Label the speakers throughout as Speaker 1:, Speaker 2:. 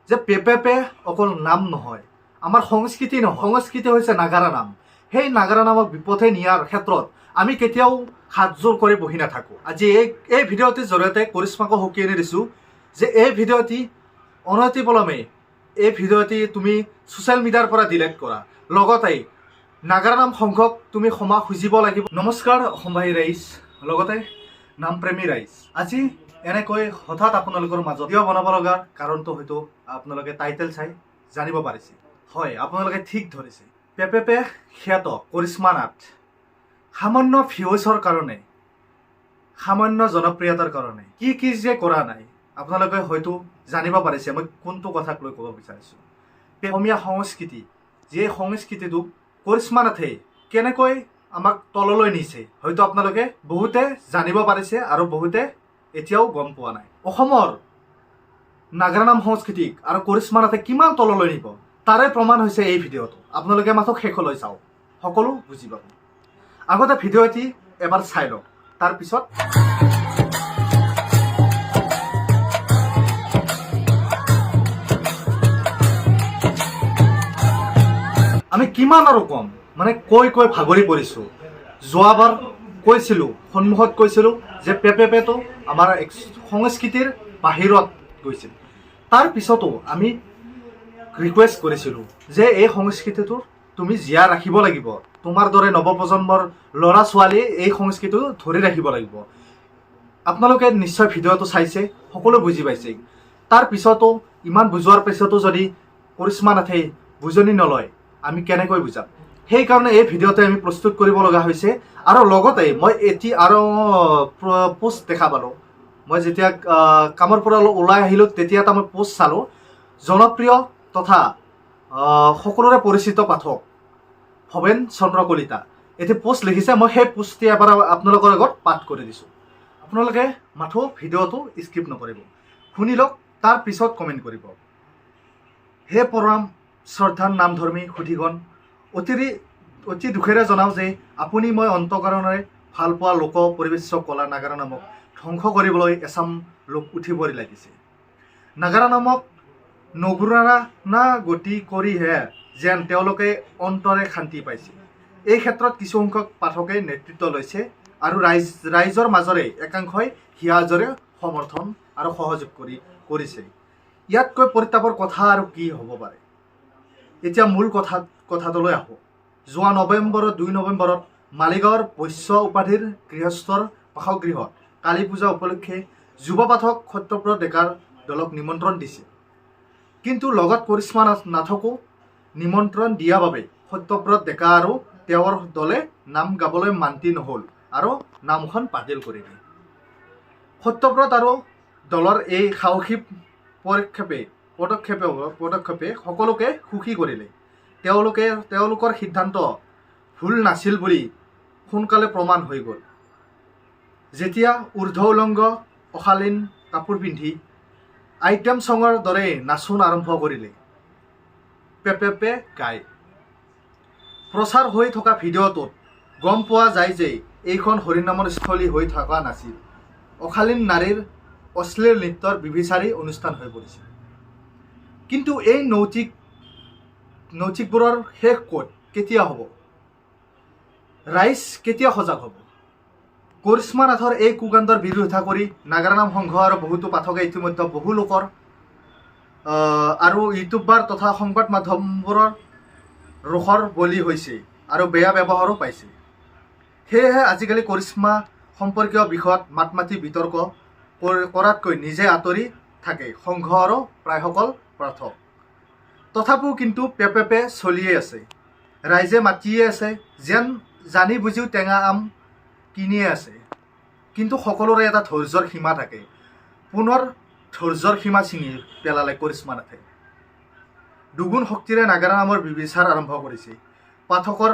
Speaker 1: যে পেপেপে অকল নাম নহয়, আমাৰ সংস্কৃতি নহয়। সংস্কৃতি হৈছে নাগাৰা নাম। সেই নাগাৰা নামক বিপথে নিয়াৰ ক্ষেত্ৰত আমি কেতিয়াও হাতযোৰ কৰি বহি নাথাকোঁ। আজি এই ভিডিঅ'টিৰ জৰিয়তে কৰিশ্মাকো সকীয়নি দিছোঁ যে এই ভিডিঅ'টি অনতিপলমে এই ভিডিঅ'টি তুমি ছ'চিয়েল মিডিয়াৰ পৰা ডিলিট কৰা, লগতে নাগাৰা নাম সংঘক তুমি ক্ষমা খুজিব লাগিব। নমস্কাৰ অসমবাসী ৰাইজ, লগতে নামপ্ৰেমী ৰাইজ। আজি এনেকৈ হঠাৎ আপোনালোকৰ মাজত ভিডিঅ' বনাব লগাৰ কাৰণটো হয়তো আপোনালোকে টাইটেল চাই জানিব পাৰিছে। হয়, আপোনালোকে ঠিক ধৰিছে। পেপেপে খ্যাত কৰিশ্মা নাথ সামান্য ভিউজৰ কাৰণে, সামান্য জনপ্ৰিয়তাৰ কাৰণে কি কি যে কৰা নাই, আপোনালোকে হয়তো জানিব পাৰিছে মই কোনটো কথাক লৈ ক'ব বিচাৰিছোঁ। অসমীয়া সংস্কৃতি, যি সংস্কৃতিটোক কৰিশ্মা নাথে কেনেকৈ আমাক তললৈ নিছে, হয়তো আপোনালোকে বহুতে জানিব পাৰিছে আৰু বহুতে এতিয়াও গম পোৱা নাই। অসমৰ নাগাৰা নাম সংস্কৃতিক আৰু কৰিশ্মা নাথে কিমান তললৈ নিব, তাৰে প্ৰমাণ হৈছে এই ভিডিঅ'টো। আপোনালোকে মাথো শেষলৈ চাওক, সকলো বুজি পাব। আগতে ভিডিঅ'টি এবাৰ চাই লওক, তাৰপিছত আমি কিমান আৰু ক'ম, মানে কৈ কৈ ভাগৰি পৰিছোঁ। যোৱাবাৰ কৈছিলোঁ, সন্মুখত কৈছিলোঁ যে পেপেপেটো আমাৰ সংস্কৃতিৰ বাহিৰত গৈছিল। তাৰ পিছতো আমি ৰিকুৱেষ্ট কৰিছিলোঁ যে এই সংস্কৃতিটো তুমি জীয়াই ৰাখিব লাগিব, তোমাৰ দৰে নৱপ্ৰজন্মৰ ল'ৰা ছোৱালীয়ে এই সংস্কৃতিটো ধৰি ৰাখিব লাগিব। আপোনালোকে নিশ্চয় ভিডিঅ'টো চাইছে, সকলো বুজি পাইছে। তাৰ পিছতো, ইমান বুজোৱাৰ পিছতো যদি কৰিশ্মা নাথে বুজনি নলয়, আমি কেনেকৈ বুজাম? সেইকাৰণে এই ভিডিঅ'টো আমি প্ৰস্তুত কৰিব লগা হৈছে। আৰু লগতে মই এতিয়া আৰু পোষ্ট দেখা পালোঁ। মই যেতিয়া কামৰ পৰা অলপ ওলাই আহিলোঁ, তেতিয়া এটা মই পোষ্ট চালোঁ। জনপ্ৰিয় তথা সকলোৰে পৰিচিত পাঠক ভৱেন চন্দ্ৰ কলিতা এটি পোষ্ট লিখিছে। মই সেই পোষ্টটি এবাৰ আপোনালোকৰ আগত পাঠ কৰি দিছোঁ। আপোনালোকে মাথো ভিডিঅ'টো স্কিপ নকৰিব, শুনি লওক, তাৰ পিছত কমেণ্ট কৰিব। হে পৰম শ্ৰদ্ধাৰ নামধৰ্মী সুধীগণ, অতি দুখেৰে জনাওঁ যে আপুনি মই অন্তঃকৰণেৰে ভাল পোৱা লোক পৰিৱেশ্য কলা নাগাৰা নামক ধ্বংস কৰিবলৈ এচাম লোক উঠি পৰি লাগিছে। নাগাৰা নামক নগুৰানা গতি কৰিহে যেন তেওঁলোকে অন্তৰে শান্তি পাইছে। এই ক্ষেত্ৰত কিছুসংখ্যক পাঠকে নেতৃত্ব লৈছে আৰু ৰাইজৰ মাজৰে একাংশই হিয়াজৰে সমৰ্থন আৰু সহযোগ কৰিছে। ইয়াতকৈ পৰিতাপৰ কথা আৰু কি হ'ব পাৰে? এতিয়া মূল কথাটোলৈ আহোঁ। যোৱা নৱেম্বৰত, 2 নৱেম্বৰত মালিগাঁৱৰ বৈশ্য উপাধিৰ গৃহস্থৰ বাসগৃহত কালী পূজা উপলক্ষে যুৱ পাঠক সত্যব্ৰত ডেকাৰ দলক নিমন্ত্ৰণ দিছিল। কিন্তু লগত কৰিশ্মা নাথকো নিমন্ত্ৰণ দিয়া বাবে সত্যব্ৰত ডেকা আৰু তেওঁৰ দলে নাম গাবলৈ মান্তি নহ'ল আৰু নামখন বাতিল কৰিলে। সত্যব্ৰত আৰু দলৰ এই সাহসী পদক্ষেপে সকলোকে সুখী কৰিলে। তেওঁলোকৰ সিদ্ধান্ত ভুল নাছিল বুলি সোনকালে প্ৰমাণ হৈ গ'ল, যেতিয়া ঊৰ্ধ্ব উলংগ অশালীন কাপোৰ পিন্ধি আইটেম ছঙৰ দৰে নাচোন আৰম্ভ কৰিলে পেপেপে গাই। প্ৰচাৰ হৈ থকা ভিডিঅ'টোত গম পোৱা যায় যে এইখন হৰিনামৰ স্থলী হৈ থকা নাছিল, অশালীন নাৰীৰ অশ্লীল নৃত্যৰ ব্যভিচাৰী অনুষ্ঠান হৈ পৰিছিল। কিন্তু এই নৈতিকবোৰৰ শেষ ক'ত কেতিয়া হ'ব? ৰাইজ কেতিয়া সজাগ হ'ব? কৰিশ্মা নাথৰ এই কুকাণ্ডৰ বিৰোধিতা কৰি নাগাৰা নাম সংঘ আৰু বহুতো পাঠকে ইতিমধ্যে বহু লোকৰ আৰু ইউটিউবাৰ তথা সংবাদ মাধ্যমবোৰৰ ৰোষৰ বলি হৈছে আৰু বেয়া ব্যৱহাৰো পাইছে। সেয়েহে আজিকালি কৰিশ্মা সম্পৰ্কীয় বিষয়ত মাত মাতি বিতৰ্ক কৰাতকৈ নিজে আঁতৰি থাকে সংঘ আৰু প্ৰায়সকল পাঠক। তথাপিও কিন্তু পেপেপে চলিয়ে আছে, ৰাইজে মাতিয়ে আছে, যেন জানি বুজিও টেঙা আম কিনিয়ে আছে। কিন্তু সকলোৰে এটা ধৈৰ্যৰ সীমা থাকে। পুনৰ ধৈৰ্যৰ সীমা ছিঙি পেলালে কৰিশ্মা নাথে। দুগুণ শক্তিৰে নাগাৰা নামৰ ব্যভিচাৰ আৰম্ভ কৰিছে। পাঠকৰ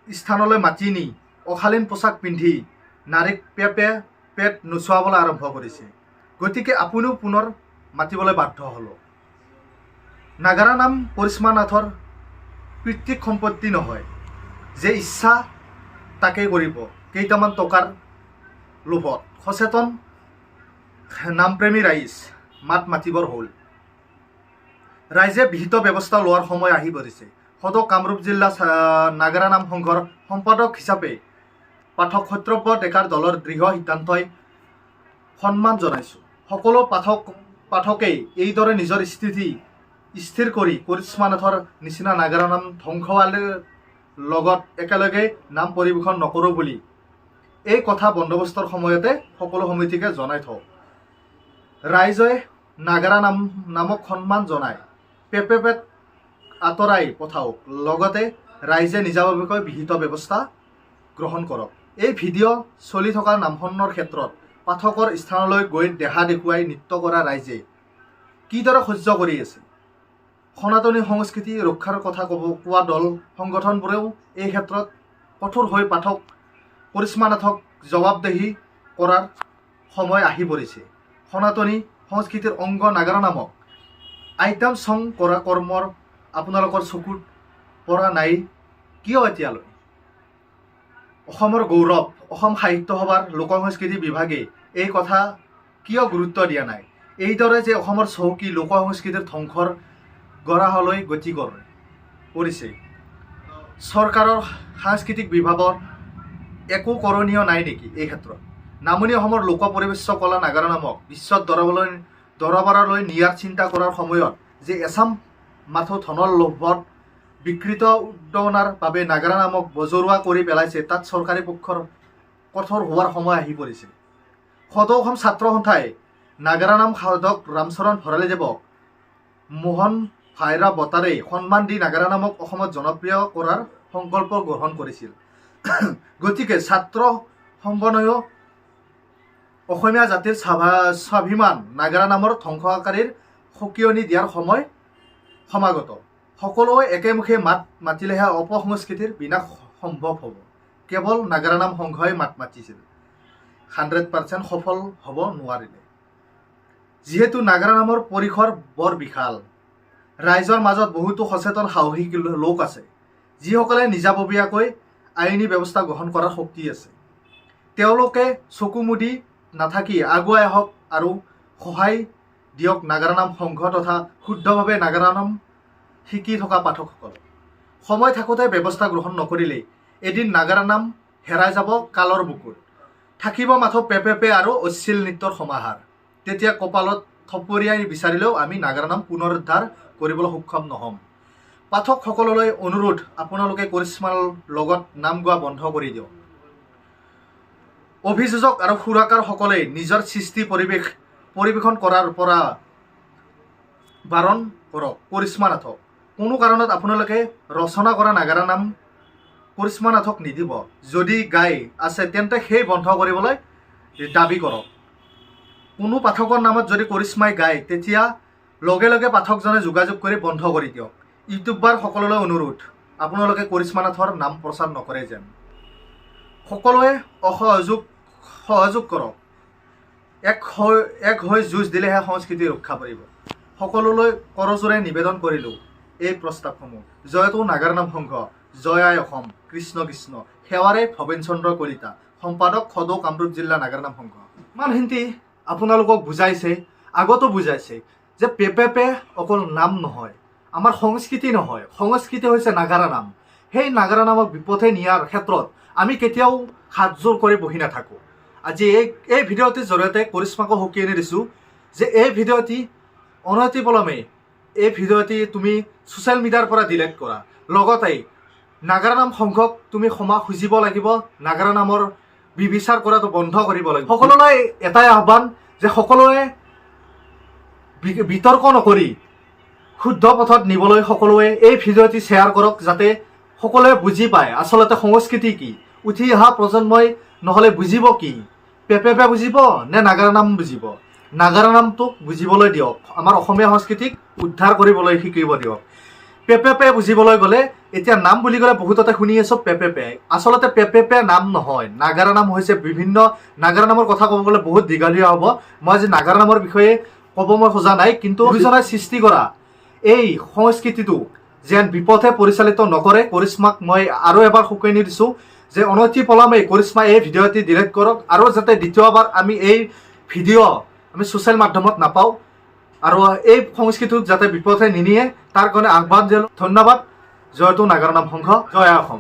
Speaker 1: স্থানলৈ মাতি নি অশালীন পোছাক পিন্ধি নাৰীক পেপে পেট নোচোৱাবলৈ আৰম্ভ কৰিছে। গতিকে আপুনিও পুনৰ মাতিবলৈ বাধ্য হ'ল। নাগাৰা নাম কৰিশ্মা নাথৰ পিতৃক সম্পত্তি নহয় যে ইচ্ছা তাকেই কৰিব কেইটামান টকাৰ লোভত। সচেতন নামপ্ৰেমী ৰাইজ মাত মাতিবৰ হ'ল। ৰাইজে বিহিত ব্যৱস্থা লোৱাৰ সময় আহি পৰিছে। সদৌ কামৰূপ জিলা নাগাৰা নাম সংঘৰ সম্পাদক হিচাপে পাঠক সত্যব্ৰত ডেকাৰ দলৰ দৃঢ় সিদ্ধান্তই সন্মান জনাইছোঁ। সকলো পাঠকেই এইদৰে নিজৰ স্থিতি স্থিৰ কৰি কৰিশ্মা নাথৰ নিচিনা নাগাৰা নাম ধ্বংসৱালীৰ লগত একেলগে নাম পৰিৱেশন নকৰোঁ বুলি এই কথা বন্দোবস্তৰ সময়তে সকলো সমিতিকে জনাই থওক। ৰাইজে নাগাৰা নামক সন্মান জনাই পেপেপেত আঁতৰাই পঠাওক, লগতে ৰাইজে নিজাববীয়াকৈ বিহিত ব্যৱস্থা গ্ৰহণ কৰক। এই ভিডিঅ' চলি থকা নামখনৰ ক্ষেত্ৰত পাঠকৰ স্থানলৈ গৈ দেহা দেখুৱাই নৃত্য কৰা ৰাইজে কিদৰে সহ্য কৰি আছে? সনাতনী সংস্কৃতি ৰক্ষাৰ কথা কোৱা দল সংগঠনবোৰেও এই ক্ষেত্ৰত কঠোৰ হৈ পাঠক কৰিশ্মা নাথক জবাবদেহি কৰাৰ সময় আহি পৰিছে। সনাতনী সংস্কৃতিৰ অংগ নাগাৰা নামক আইটেম চং কৰা কৰ্মৰ আপোনালোকৰ চকুত পৰা নাই কিয় এতিয়ালৈ? অসমৰ গৌৰৱ অসম সাহিত্য সভাৰ লোক সংস্কৃতি বিভাগে এই কথা কিয় গুৰুত্ব দিয়া নাই? এইদৰে যে অসমৰ চহকী লোক সংস্কৃতিৰ ধ্বংসৰ গৰাহলৈ গতি কৰিছে, চৰকাৰৰ সাংস্কৃতিক বিভাগৰ একো কৰণীয় নাই নেকি এই ক্ষেত্ৰত? নামনি অসমৰ লোক পৰিৱেশ্য কলা নাগাৰা নামক বিশ্ব দৰবাৰলৈ নিয়াৰ চিন্তা কৰাৰ সময়ত যে এচাম মাথো ধনৰ লোভত বিকৃত উদ্দীপনাৰ বাবে নাগাৰা নামক বজৰুৱা কৰি পেলাইছে, তাত চৰকাৰী পক্ষৰ কঠোৰ হোৱাৰ সময় আহি পৰিছে। সদৌ অসম ছাত্ৰ সন্থাই নাগাৰা নাম সাধক ৰামচৰণ ভৰালীদেৱক মোহন ভাইৰা বঁটাৰে সন্মান দি নাগাৰা নামক অসমত জনপ্ৰিয় কৰাৰ সংকল্প গ্ৰহণ কৰিছিল। গতিকে ছাত্ৰ সমন্বয়েও অসমীয়া জাতিৰ স্বাভিমান নাগাৰা নামৰ ধ্বংসকাৰীৰ সকিয়নি দিয়াৰ সময় সমাগত। সকলোৱে একেমুখে মাত মাতিলেহে অপসংস্কৃতিৰ বিনাশ সম্ভৱ হ'ব। কেৱল নাগাৰা নাম সংঘই মাত মাতিছিল, 100% সফল হ'ব নোৱাৰিলে। যিহেতু নাগাৰা নামৰ পৰিসৰ বৰ বিশাল, ৰাইজৰ মাজত বহুতো সচেতন সাহসী লোক আছে, যিসকলে নিজাববীয়াকৈ আইনী ব্যৱস্থা গ্ৰহণ কৰাৰ শক্তি আছে। তেওঁলোকে চকু মুদি নাথাকি আগুৱাই আহক আৰু সহায় দিয়ক নাগাৰা নাম সংঘ তথা শুদ্ধভাৱে নাগাৰা নাম শিকি থকা পাঠকসকল। সময় থাকোঁতে ব্যৱস্থা গ্ৰহণ নকৰিলেই এদিন নাগাৰা নাম হেৰাই যাব কালৰ বুকুত, থাকিব মাথো পেপেপে আৰু অশ্লীল নৃত্যৰ সমাহাৰ। তেতিয়া কপালত থপৰিয়াই বিচাৰিলেও আমি নাগাৰা নাম পুনৰুদ্ধাৰ কৰিবলৈ সক্ষম নহ'ম। পাঠকসকললৈ অনুৰোধ, আপোনালোকে কৰিশ্মাৰ লগত নাম গোৱা বন্ধ কৰি দিয়ক। অভিযোজক আৰু সুৰকাৰসকলে নিজৰ সৃষ্টি পৰিৱেশন কৰাৰ পৰা বাৰণ কৰক কৰিশ্মা নাথক। কোনো কাৰণত আপোনালোকে ৰচনা কৰা নাগাৰা নাম কৰিশ্মা নাথক নিদিব। যদি গাই আছে, তেন্তে সেই বন্ধ কৰিবলৈ দাবী কৰক। কোনো পাঠকৰ নামত যদি কৰিশ্মাই গায়, তেতিয়া লগে লগে পাঠকজনে যোগাযোগ কৰি বন্ধ কৰি দিয়ক। ইউটিউবাৰসকললৈ অনুৰোধ, আপোনালোকে কৰিশ্মা নাথৰ নাম প্ৰচাৰ নকৰে যেন। সকলোৱে সহযোগ কৰক। এক হৈ যুঁজ দিলেহে সংস্কৃতি ৰক্ষা পৰিব। সকলোলৈ কৰজোৰে নিবেদন কৰিলোঁ এই প্ৰস্তাৱসমূহ। জয়তু নাগাৰা নাম সংঘ, জয় আই অসম, কৃষ্ণ কৃষ্ণ। সেৱাৰে ভৱেন চন্দ্ৰ কলিতা, সম্পাদক, সদৌ কামৰূপ জিলা নাগাৰা নাম সংঘ। ইমানখিনি আপোনালোকক বুজাইছে, আগতো বুজাইছে যে পেপেপে অকল নাম নহয়, আমাৰ সংস্কৃতি নহয়, সংস্কৃতি হৈছে নাগাৰা নাম। সেই নাগাৰা নামক বিপথে নিয়াৰ ক্ষেত্ৰত আমি কেতিয়াও হাতযোৰ কৰি বহি নাথাকোঁ। আজি এই ভিডিঅ'টিৰ জৰিয়তে কৰিশ্মাকো সকীয়নি দিছোঁ যে এই ভিডিঅ'টি অনতিপলমে এই ভিডিঅ'টি তুমি ছ'চিয়েল মিডিয়াৰ পৰা ডিলিট কৰা, লগতে নাগাৰা নাম সংঘক তুমি ক্ষমা খুজিব লাগিব, নাগাৰা নামৰ বিবিচাৰ কৰাটো বন্ধ কৰিব লাগিব। সকলোলৈ এটাই আহ্বান যে সকলোৱে বিতৰ্ক নকৰি শুদ্ধ পথত নিবলৈ সকলোৱে এই ভিডিঅ'টি শ্বেয়াৰ কৰক, যাতে সকলোৱে বুজি পায় আচলতে সংস্কৃতি কি। উঠি অহা প্ৰজন্মই নহ'লে বুজিব কি? পেপেপে বুজিব নে নাগাৰা নাম বুজিব? নাগাৰা নামটোক বুজিবলৈ দিয়ক, আমাৰ অসমীয়া সংস্কৃতিক উদ্ধাৰ কৰিবলৈ শিকিব দিয়ক। পেপেপে বুজিবলৈ গ'লে এতিয়া নাম বুলি ক'লে বহুততে শুনি আছো পেপেপে। আচলতে পেপেপে নাম নহয়, নাগাৰা নাম হৈছে বিভিন্ন। নাগাৰা নামৰ কথা ক'ব গ'লে বহুত দীঘলীয়া হ'ব। মই আজি নাগাৰা নামৰ বিষয়ে ক'ব মই খোজা নাই, কিন্তু গুৰুজনাই সৃষ্টি কৰা এই সংস্কৃতিটো যেন বিপথে পৰিচালিত নকৰে। কৰিশ্মাক মই আৰু এবাৰ সকীয়নি দিছোঁ যে অনতি পলমে কৰিশ্মা এই ভিডিঅ'টি ডিলিট কৰক আৰু যাতে দ্বিতীয়বাৰ আমি এই ভিডিঅ' আমি ছ'চিয়েল মাধ্যমত নাপাওঁ। আৰু এই সংস্কৃতিটোক যাতে বিপথে নিনিয়ে তাৰ কাৰণে আহ্বান জনালোঁ। ধন্যবাদ। জয়তু নাগাৰা নাম সংঘ, জয় অসম।